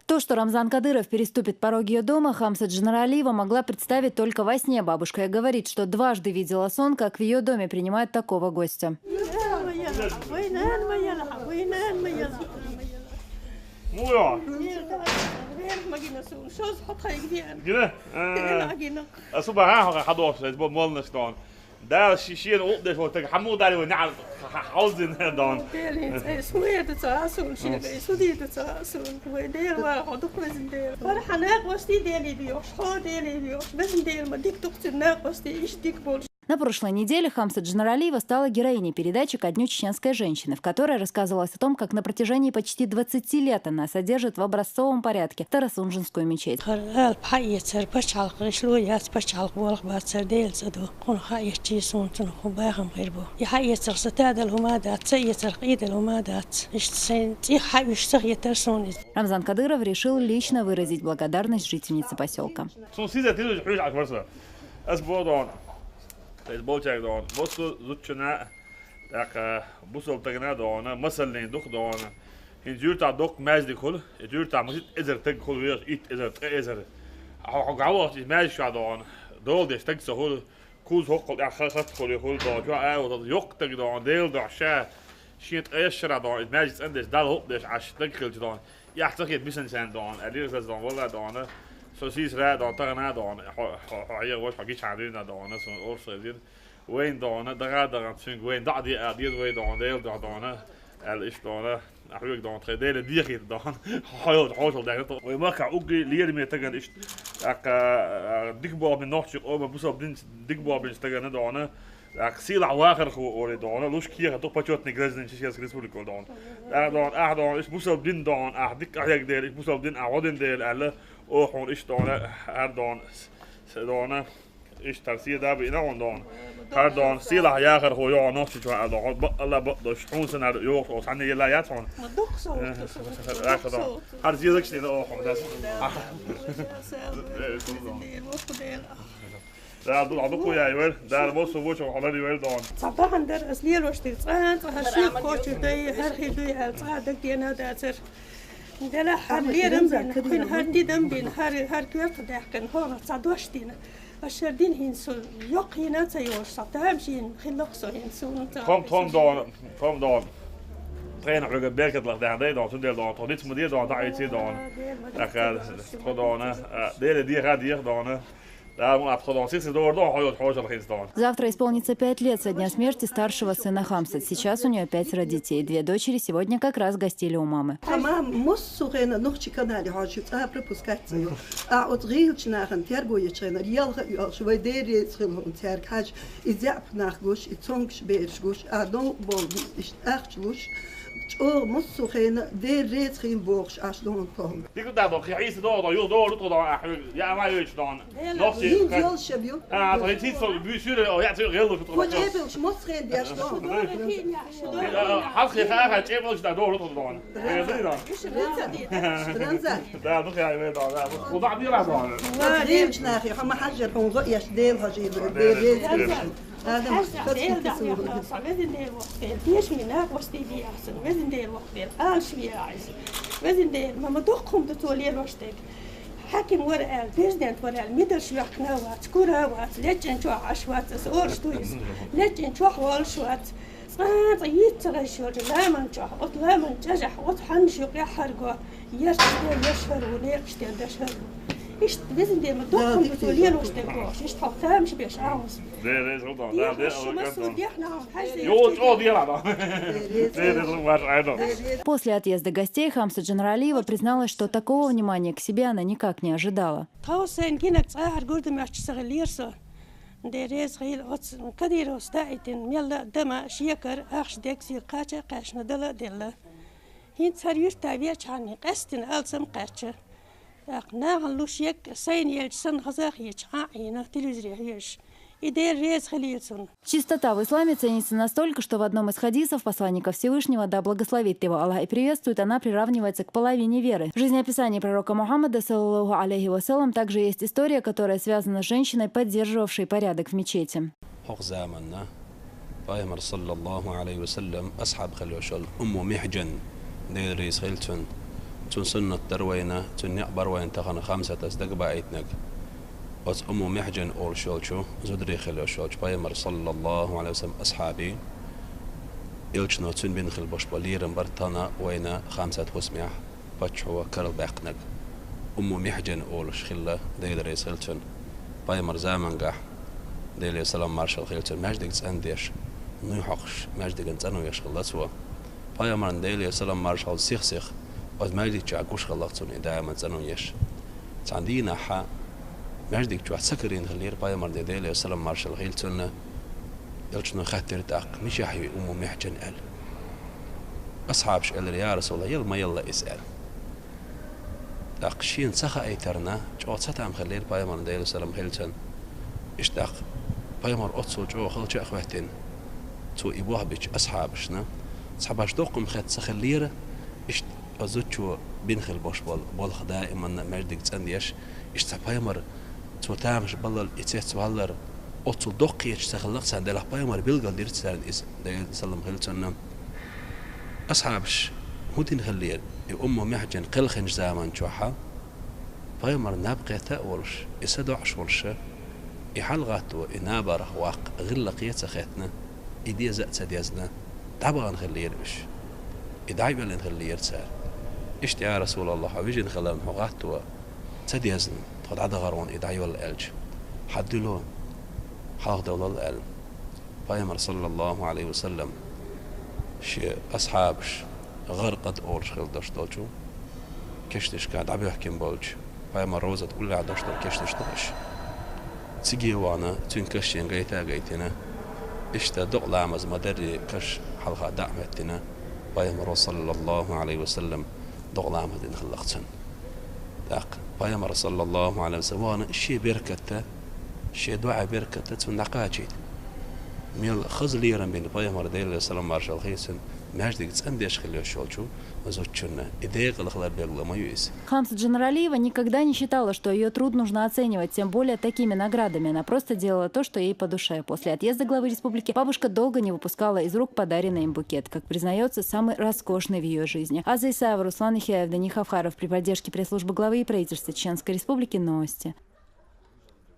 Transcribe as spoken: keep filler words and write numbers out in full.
То, что Рамзан Кадыров переступит порог ее дома, Хамса Джанаралиева могла представить только во сне. Бабушка говорит, что дважды видела сон, как в ее доме принимают такого гостя. Муя. Гине? Асу бага хадош, эс бо молнаш дон. Дал шишен улдеш вот так хаму дали вот ням хозин дон. На прошлой неделе Хамса Джанаралиева стала героиней передачи «Ко дню чеченской женщины», в которой рассказывалось о том, как на протяжении почти двадцати лет она содержит в образцовом порядке Тарасунжинскую мечеть. Хар алп хьаэцар пачхьалкхаш лу яц пачхьалкх болх бацар Дела цӀа ду. Кхун хьаэцчи сунцун ху бахам хир бу. И хьаэцар са тадал хӀума дац, ца эцар къидал хӀума дац. Иштта сайн цӀих хьауьш ца хетар сун из. Рамзан Кадыров решил лично выразить благодарность жительнице поселка. Сун сиза тилуж хьуж аш варса. Ас бодон. Эс болчаг дон. Босу зуччуна. Так, бусал тагна дона, масаллин дух дона. Хин зюрта док мазди кул, зюрта мусит эзер таг кул веш ит эзер тка эзер. Хо гавах из маз ша дона. Дол деш таг са хул. Куз хоккол я хат хул хул дона. Чо ай вот ёк таг дона, дел дона ша. Шин тка эшра дона, из маз цендеш дал хоп деш аш таг хил дона. Я цахет бисан сан дона, алир заз дона, вала дона. Сосис ра дона, тагна дона. Хо хо хо я вош хо гича дона дона, сон орсезин. Вайн дона, дага дага цунг вайн да ди а ди вай дона, дел да дона. Ал иш дона. Ахвиг дона, тхе дел ди хит дона. Хойол хойол да. Вай мака уги лир ме таган иш. Ака дик бо мен нохчи оба бусал дин дик бо бин таган дона. Ак сила вахар ху ори дона. Луш кия то почётный гражданин Чеченской Республики дона. А дона, а дона, иш бусал дин дона. А дик аяк дел, иш бусал дин а один дел ала. О хун иш дона, а дона. Се дона. Иш тарсия да би на он дон. Хар дон сила яхар хо ё нохчи чва а дон. Бо Алла бо дош хун сенар ёх о сане ела ят хун. Ма дохсо. Хар зиязак сина о хун дас. Да ду аду ку я ивер. Да бо су вочо хала ивер дон. Цабахан дар аслиер оштир цан цаха ши кочу дай хар хи дуй ал цаха даг дена дацер. Дела хар лерам бин, хин хар дидам бин, хар хар кверт дахкан хона цадош дина. Ашар дин хин су ёк хина ца ёш сатам шин хилок со хин су. Том том дон, том дон. Трен хуга беркет лах дан дай дон, су дел дон, то дит муди дон, да ити дон. Ака то дон, дел ди ха ди дон. Да, ну, а то дон, сис дор дон, хойот хойот хин дон. Завтра исполнится пять лет со дня смерти старшего сына Хамса. Сейчас у нее пятеро детей. Две дочери сегодня как раз гостили у мамы. Тамам муссу хена нухчи канали хажи а пропускать цаю. А от гилч нахан тергуе чена ялха ялш вай дери схил хун терг хаж. И зяп нах гуш, и цонгш берш гуш, а дол бол иш ахч луш. Чо муссу хена дери схил бохш аш дон кол. Дик да дон, хи ис дон, ю дон, рут дон, а я ма юч дон. Нохси. Ин зол шабю. А, то хи со бюсюре, о я цу гел рут Кот дон. Эбел шмос хен дяш дон. Хас хи ха ха чебол да дон рут дон. Резина. Транза. Да, ну я ве дон. Куда дира дон. Ревч нахи хама хажер хун го яш дел хажи дел рез. Адам Дел да я са везин дел вохтел. Деш ми на гости ди ясен. Везин дел вохтел. Ал шви айс. Везин дел мама дохум да то лер воштек. Хаким вар ал, президент вар ал, мидаш яхна вац, кура вац, лечен чо аш вац, ас орш туис. Лечен чо хол швац. Цаца йит цара шо ламан чо, от ламан чажах, от хан шо яхарго. Яш яшар у, лерш дашар. Ишт везин дема дохум то лер воштек. Ишт хо тамш беш аус. Да, да, да, да. Шума судья на. Ё, чё дело, да? Да, да, да, ваш айдо. После отъезда гостей Хамса Джанаралиева призналась, что такого внимания к себе она никак не ожидала. Тхо сайн гинаг цӀа хьар гурдам аьчча сагӀа лер со. Де рез хил оц Кадыровс даитин мелла дама шекар ахш дексил кхача кхаьчна дала делла. ХӀинца хьар юрта вечхьарни къестина алцам кхаьча. Ах, нагӀан луш екка сайн елч сан хазах ечхьа Ӏина телевизоре хьоьш. И дер рез хилийцун. Чистота в исламе ценится настолько, что в одном из хадисов посланника Всевышнего, да благословит его Аллах и приветствует, она приравнивается к половине веры. В жизнеописании пророка Мухаммада, саллаллаху алейхи вассалам, также есть история, которая связана с женщиной, поддерживавшей порядок в мечети. Хьох заманна пайхамар саллаллаху алейхи ва саллям асхьаб хилвашал Умму Михджан деррис хилцун. Цун суннат дар вайна, цун некъ бар вайна тахана хамсатас дагабаийтинарг. Оцу Умму Михьжан олуш йолчу зударий хилла йолчу пайхамар, саллаллаху Ӏалайхи ва саллам, асхьабий, элчано цуьнан бина хилла болуш болу лерам бара тахана вайна хамсат хӀусамехь паччахьо карла баьккхинарг. Умму Михьжан олуш хилла, Дела реза хила цунна. Пайхамар замангахь, Деле салам маршалла хила цунна, маьждиг цӀандеш, нуй хьокхуш, маьждиган цӀано еш хилла цо. Пайхамарна, Деле салам маршалла, сих-сих оцу маьждиг чохь гуш хилла цунна и даиман цӀано еш. Цхьана дийнахь маьждиг чохь ца карийна хиллера пайхамар, Деле салам маршалла хила цунна. Элчано хаьттира тӀаккха: «Мичахь ю Умму Михьжан?» – аьлла. Асхьабаш элира: «Я Расулаллах, яла ма елла иза», – аьлла. ТӀаккха шена ца хаийтарна, чӀогӀа цатам хиллера пайхамарна, Деле салам хила цунна. Иштта тӀаккха пайхамар оццул чӀогӀа халча а хӀоьттина, цо и бохбича асхьабашна, цхьабарш доккха хетта ца хиллера, иштта оцу зудчо бина хилла болуш болу болх даиманна маьждиг цӀандеш, иштта цхьа пайхамар цо тамаш баллал и цецваллар оццул доккхеташ ца хиллакх царна, делахь пайхамар билгал дира царна иза, Деле салам хила цунна. Асхьабаш хӀун дина хиллера и Умму Михьжан кхелхинчу заман чохьа, пайхамар наб кхетта а волуш, и са доӀуш волуша, и хьалагӀатто, и набарх ваккха гӀиллакхе а ца хеттина, и деза а ца дезна, дӀабахана хиллера уьш. И дӀайоьллина хиллера цара. Иштта: «Я Расулаллах, хьо вижина хиларна хьо гӀатто ца дезна, тхо дӀадахара хьуна и дӀайолла», – аьлча, «Хьан дуьло, хьалха довлал», – аьлла. Пайхамар, саллаллаху Ӏалайхи ва саллам, шен асхьабаш, гӀаркъад олуш хилла долуш долчу кешнашка дӀабоьхкина болчу, пайхамар розат уллехь долуш долу кешнаш ду уьш. Циге а вахана, цуьнан каш шен гайта а гайтина, иштта докъа ламаз ма-дарри каш хьалха дӀа а хӀоьттина, пайхамаро, саллаллаху Ӏалайхи ва саллам, докъа ламаз дина хилла цунна. ТӀаккха пайхамар, саллаллаху Ӏалайхи ва саллам, вахана шен беркатта, шен доӀа беркатта цунна дӀакхачийта. Мел хаза лерам бина пайхамар, Деле салам маршалла хила цунна, маьждиг цӀандеш хилла йолчу зудчунна и декъала хилар билгало ма ю иза. Хамсат Джанаралиева никогда не считала, что её труд нужно оценивать, тем более такими наградами. Она просто делала то, что ей по душе. После отъезда главы республики бабушка долго не выпускала из рук подаренный им букет, как признается, самый роскошный в ее жизни. Аза Исаева, Руслан Ихяев, Дани Хавхаров. При поддержке пресс-службы главы и правительства Чеченской Республики новости.